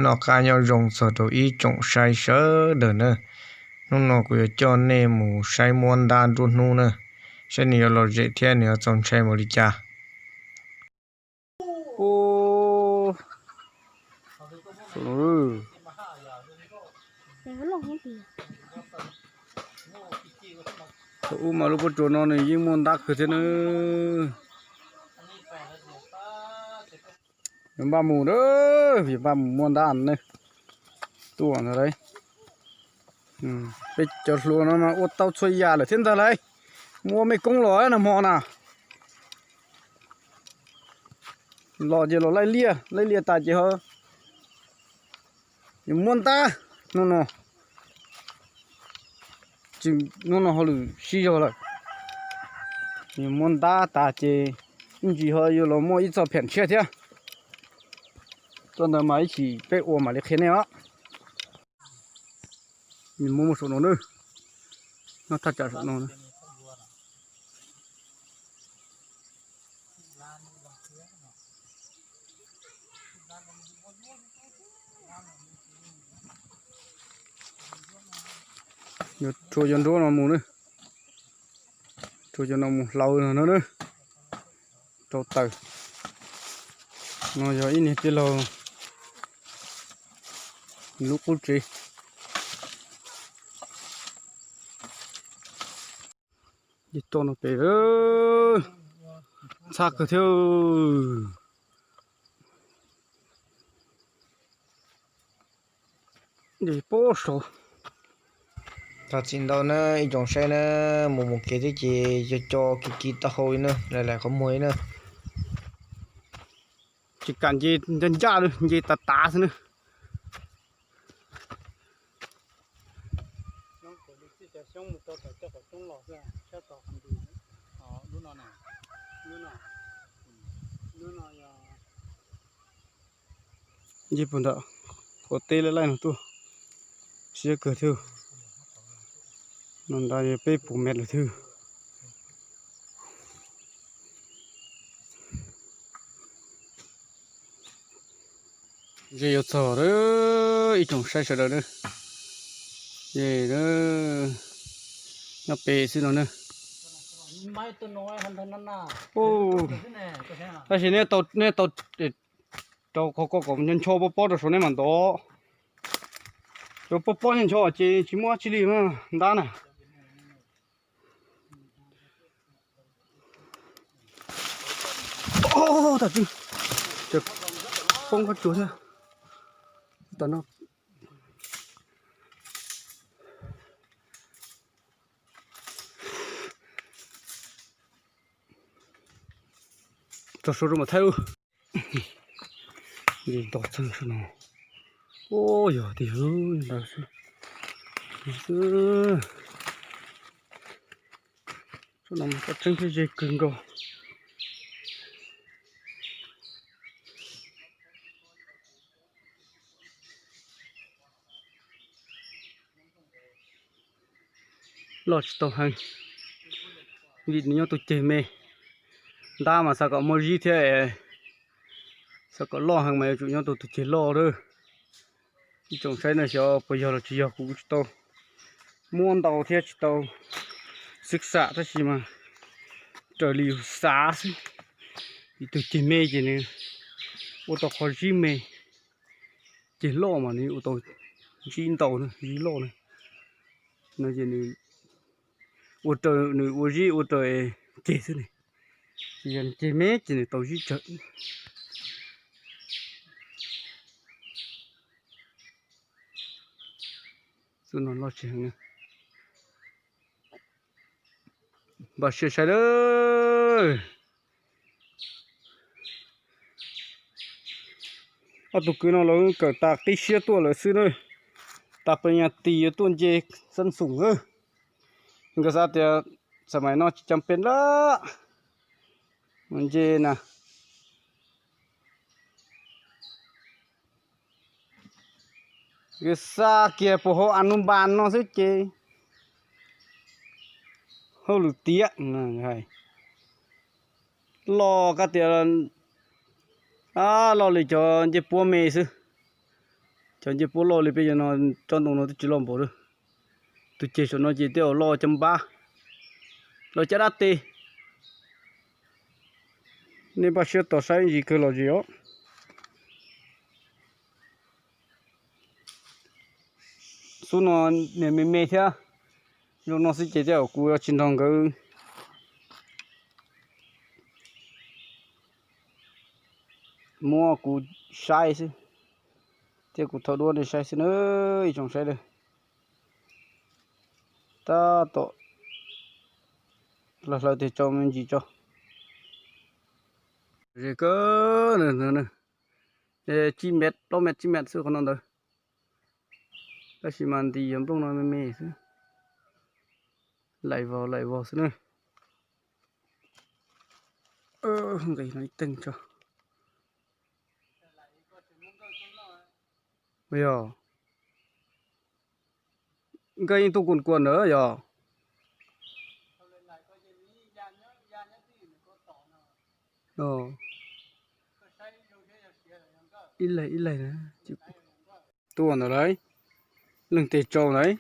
Noj qab nyob zoo txog rau ib tsoom saib sawv daws na. Hnub no kuv yuav coj nej mus saib muab ntab nruab hnub na, saib nws yuav lom zem thiab nws yuav txaus ntshai npaum li cas. Thaum ub mas lub pob tsuas no nws yeej muaj ntab kawg thiab na. Yuav npaj mus na, yuav npaj mus muab ntab ne. Tuaj ntag lauj. Peb cov hluas no mas ua tau txhua yam lawm thiab ntag lauj. Mus ua mej koob los nag hmo na. Los ces los laij liaj, laij liaj tas ces ho yuav muab ntab hnub no. Hnub no hauj lwm sib zog lawm. Yuav muab ntab tas ces ib ntsis ho yuav los muaj ib txoj pheem tshiab thiab. Txoj ntawd mas ib chim peb ua mam li qhia nej os. Nws muaj muaj saum no na, nyob thaj tsam saum no na. Yuav rhuav cov nruab no mus na, rhuav cov no mus hlawv no na, rau taws. No yog ib niag tij laug lub qub tsev. Ib toj no pem ntxhab kawg thiab. Pob saud. Thov txim ntau na ib tsoom saib na, mus mus kev thiab ces co co kiv kiv taub hau li na, lawm lawm qhov muag li na. Tsis kam nce ncaj ncaj li, nce tav tav xwb na. Nce puag nram qhov teb laij laij no tuaj, siab kawg thiab. No nrad yog peb puas mev lawm thiab. Ces yuav txog ib tsoom saib sawv daws na, ces nyob pem xwb no na. Tab sis nej tau rau qhov ko kom ncho ncho pob pob rau saum nej mam ntov. Cov pob pob ncho ncho ces tsis muaj dab tsi li mas ntab na. Tam tseeb, poob qab tsuas thiab. Tam no tso suab rau mam thaij. Nto txeeg saum no. Ua yog tiag ntawd xwb. Saum no mas tseeb thiab ze kawg nkaus. Loj tsis tau heev, vim nws nyob tus ceg me. Ntab mas xav kom muaj zib thiab, xav kom loj heev mas yuav tsum nyob tus tus ceg loj lawm. Ib tsoom saib no xyov puas yog los tsis yog kuv tsis tau muab ntau thiab tsis tau xwb xam tab sis mas raws li yus xav xwb. Vim tus ceg me ces nws ua tau qhov zib me, ceg loj mas nws ua tau zib ntau na, zib loj na. No ces nws ua raws, nws ua zib ua raws ceg xwb ne. Tsis yog ceg me ces nws tau zib tsawg. Xub no loj tsis heev na. Npaj siab saib lawm. Ob tug kwv no lawv kawm tas qib siab tuaj lawm xwb na. Tas pes nyas tis yuav tuaj nce xab xoom na. Nkawd xav tias xam mais no tsis cam pes lawm, mus nce na. Nkawd xa kiag puas hauv a nus npas no xwb ces hauj lwm tiav hais. Loj kab tias loj li cov ncej puab me xwb. Cov ncej puab loj li peb cov no, tsob ntoo no twb tsis loj npaum li. Tus ceg saum no ces tej zaum loj caj npab, loj caj dab tes. Nej npaj siab tos saib ntsis kawg los zem os. Xub no niag me me thiab, zoo no xwb ces tej zaum kuv yuav tsis nrog nkawd muab kuv saib xwb, thiab kuv thaij duab nej saib xwb na, ib tsoom saib lawm. Tab tom hlawv hlawv tes tsau me ntsis tso. Ze kawg, tsib mev, plaub mev tsib mev xwb qhov no ntawd. Tab sis mas nti yog nplooj no me me xwb, laim vog laim vog xwb na. Nqis no ib teeg tso. Yog, nkawd yeej tuaj kuas kuas ntawd yog. Ib leeg ib leeg na, tuaj ntawd lauj, leej twg tsau ntawd,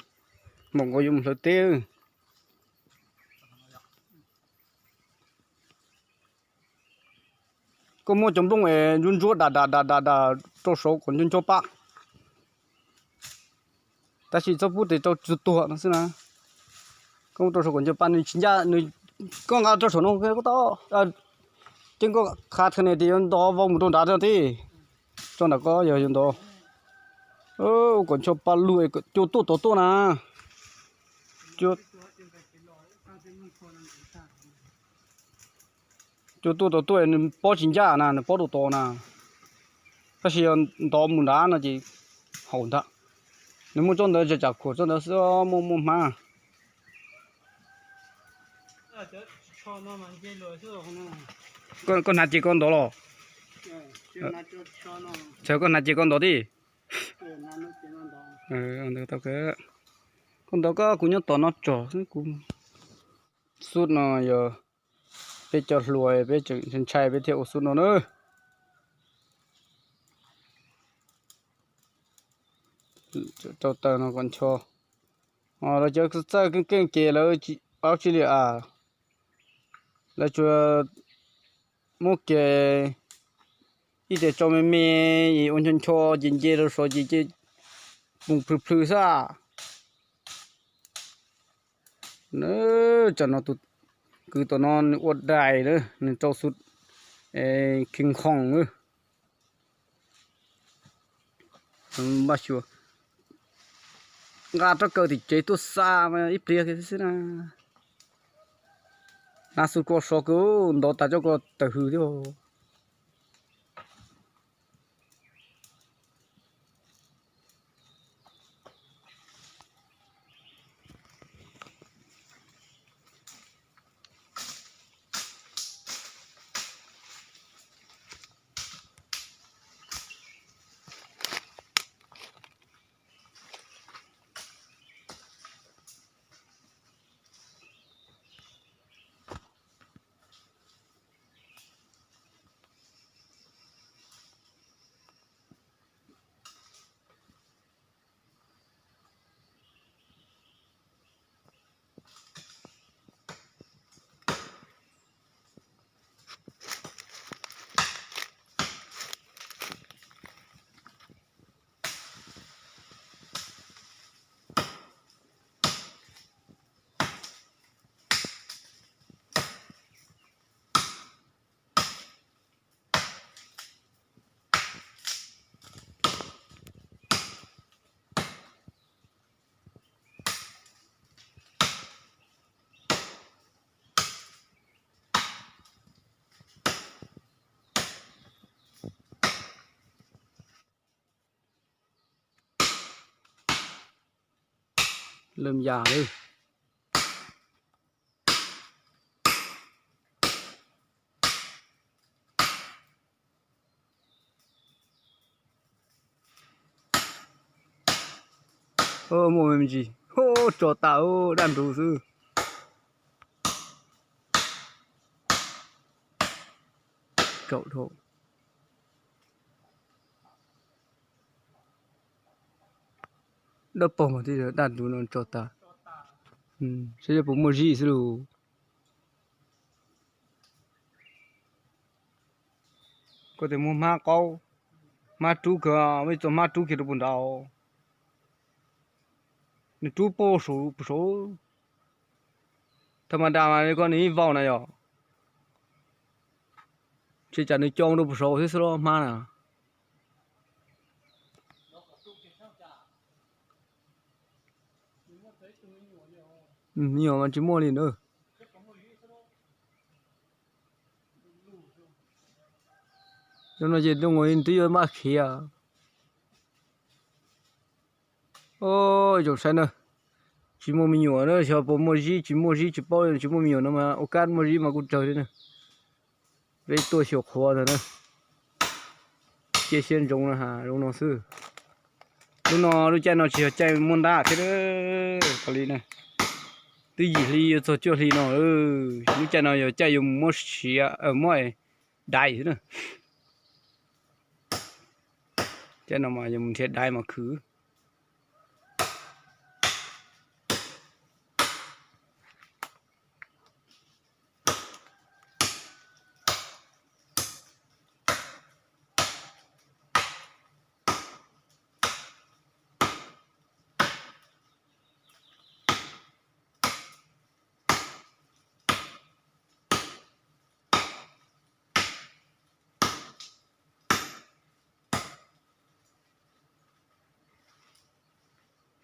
npaum nkaus yuav mus hlawv teb. Koj muab cov nplooj es ntsuab ntsuab dam dam dam dam dam rau saud kom ncho ncho paj, tab sis txhob pub tes tsau tuag no xwb na. Koj muab rau saud kom ncho paj, nws tsis ncaj, nws, koj nqa rau saum no koj tau, ces koj qha thwm ne tias yuav ntov vau mus rau nrad tib, tso nram koj yog yuav ntov. Kom ncho paj lug, cua tuaj tod tuaj na. Cua tuaj tod tuaj nws pob tsis ncaj na, nws pob rau tod na. Tab sis yog ntov mus nrad no ces haum ntag. Nws muaj tsob ntawd tsam khuam tsob ntawd xwb, muaj muaj hmab. Koj hnav ces koj ntov los? Koj hnav ces koj ntov tib. Koj ntov koj, kuv nyob tom no tso xwb kuv. Xub no yog peb cov hluas peb tseem ntshai peb thiaj ua xub no na. Rau taws no kom ncho. Lawv cov txawj keej keej ces lawv paub tsis li as. Lawv tsuas muab kiag ib tes tsau me me, ua ncho ncho ces nce rau saud ces cia poom plhws plhws xwb. Tsam no tus kwv tom no nws ua dais na, nws rau xu khee khoom na. Npaj xyuas nqa rab kaw tim tsev tuaj xa ib pliag xwb na. Hnav xu ko so kawg, ntov tas coj ko tawm hws thiab. Lwm yam li. Muaj me ntsis, tso tas daj nrug xwb. Kaum dhau. Dawb paug mas twb yog daj ntuv no tso tas. Saib yog puas muaj zib xwb lauj. Koj tias muaj hmab qaub, hmab rub kiag, muaj ib txoj hmab rub kiag rau puag nrad. Nws rub puag saud, puag saud. Thaum mas dam mas koj nws ib vaus na yom. Tsis tsam nws coo rau puag saud xwb xwb los hmab na. Me nyuam mas tsis muaj li na. Zoo no ces zoo li twb yuav maj khiav. Ib tsoom saib na, tsis muaj me nyuam na, xyov puas muaj zib tsis muaj zib tsis paub, tsis muaj me nyuam no mas ua kab muaj zib mas kuj tsawg li na. Peb tuaj xyuas qhuav ntag na. Cia siab ntsoov na, zoo no xwb. Lub no, lub caij no tsis yog caij muab ntab thiab, li na. Twb yim hli yuav txog cuaj hli no, lub caij no yog caij yuav mus muab siav, muab daiv xwb na. Caij no mas yog mus nrhiav daiv mas khwv.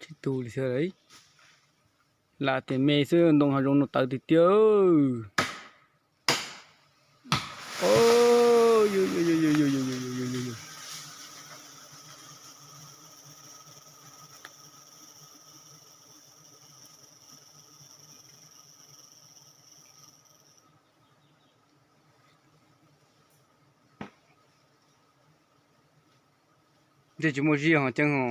Tsis tu li thiab. Lam tias me xwb, ntoo hav zoov no tawv tiag tiag. Ntshe tsis muaj zib ho ceeb ho.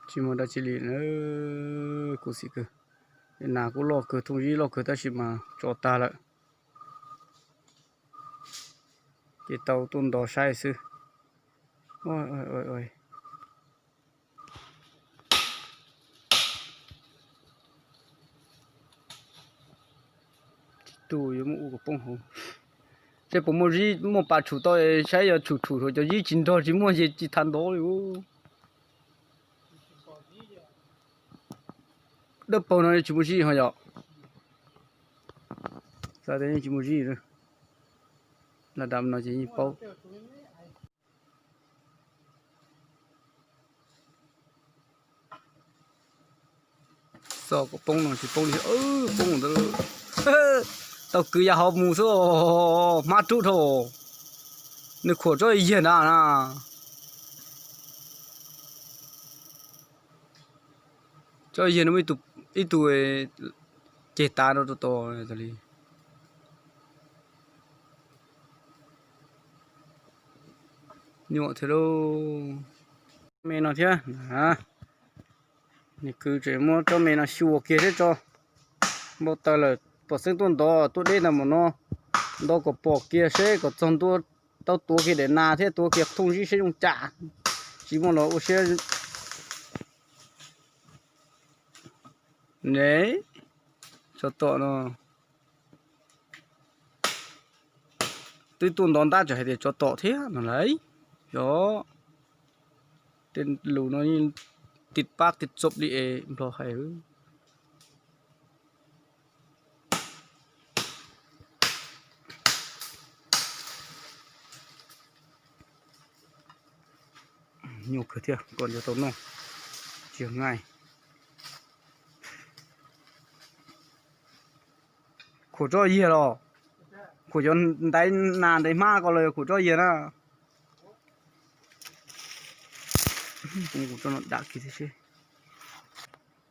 Tsis muaj dab tsi li na, khuv xim kawg. Nas kuj loj kawg, thooj zib loj kawg tab sis mas tso tag lawm. Ces tau tuaj ntov saib xwb. Tsis tu, yuav muab ua kom poob hauv. Seb puas muaj zib, muaj pas tshum tau, saib yog tshum tshum cov zib tsis nrog tsis muaj ces tsis tas ntov li. Dawb paug no tsis muaj zib ho yom. Xav tias yeej tsis muaj zib, lam dam no ces yeej paub. Xo kom poob no tsis poob li, poob ntawd. Tau kwv yav hauv mus xwb, hmab rub dhau. Nws khuam tsob yiag ntag na. Tsob yiag no ib tug ceg tav rau tau li. Nyuam thiab lauj. Me no thiab. Nws kwv tseem muab tsob me no xyuas kiag thiab tso. Npau taws lawm, pom xeeb tuaj ntov tuaj deb ntag mas no. Ntov kom pom kiag seb kom txog ntua, tau tuav kiag daim nas thiab tuav kiag thooj zib seb zoo cas. Tsis muaj los ua siab. Ne, tsov tom no. Twb tuaj ntov ntab tsam hais tias tsov tom thiab no lauj. Yog tej lus no yeej tiv pab tiv txob li es nplog hais. Nyuaj kawg thiab kom yuav tau noj, tsis yog nqaij. Khuam tsob yiag los? Khuam cov ntaiv nas ntaiv hmab ko los yog khuam tsob yiag na?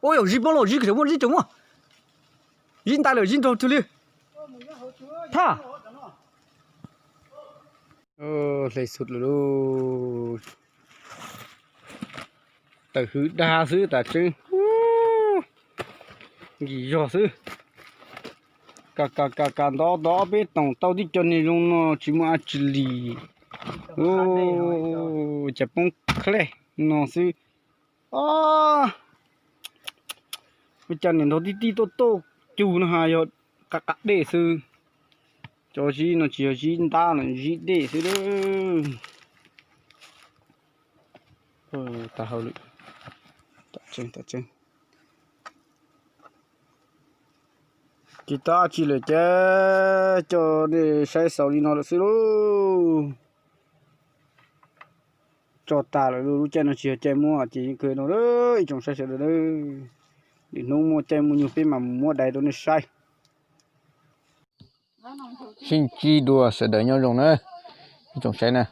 Ua yog zib poob los, zib tseem muaj, zib tseem muaj. Zib ntais lawm, zib nrog twg li. Thaj. Hle xwb lawm lauj. Tawm hwv dag xwb tas tseeb. Nkim zog xwb. Ka ka ka ka ntov ntov ob peb toom tau tib co niag zoo no tsis muaj dab tsi li. Cas poob khlej no xwb. Ua cas niam nrog tib tib tuaj tuaj cug no ha yog qa qa dej xwb. Cov zib no tsis yog zib ntab no, zib dej xwb. Tag hauj lwm. Tsis tau dab tsi lawm ces coj nej saib xaus li no lawm xwb lauj. Tso tas lawm lauj, lub caij no tsis yog caij muab ces yeej kawg no ib tsoom saib sawv daws. Lwm hnub muaj caij muaj nyoog peb mam muab dai rau nej saib. Sib ntsib dua sawv daws nyob zoo na ib tsoom saib na.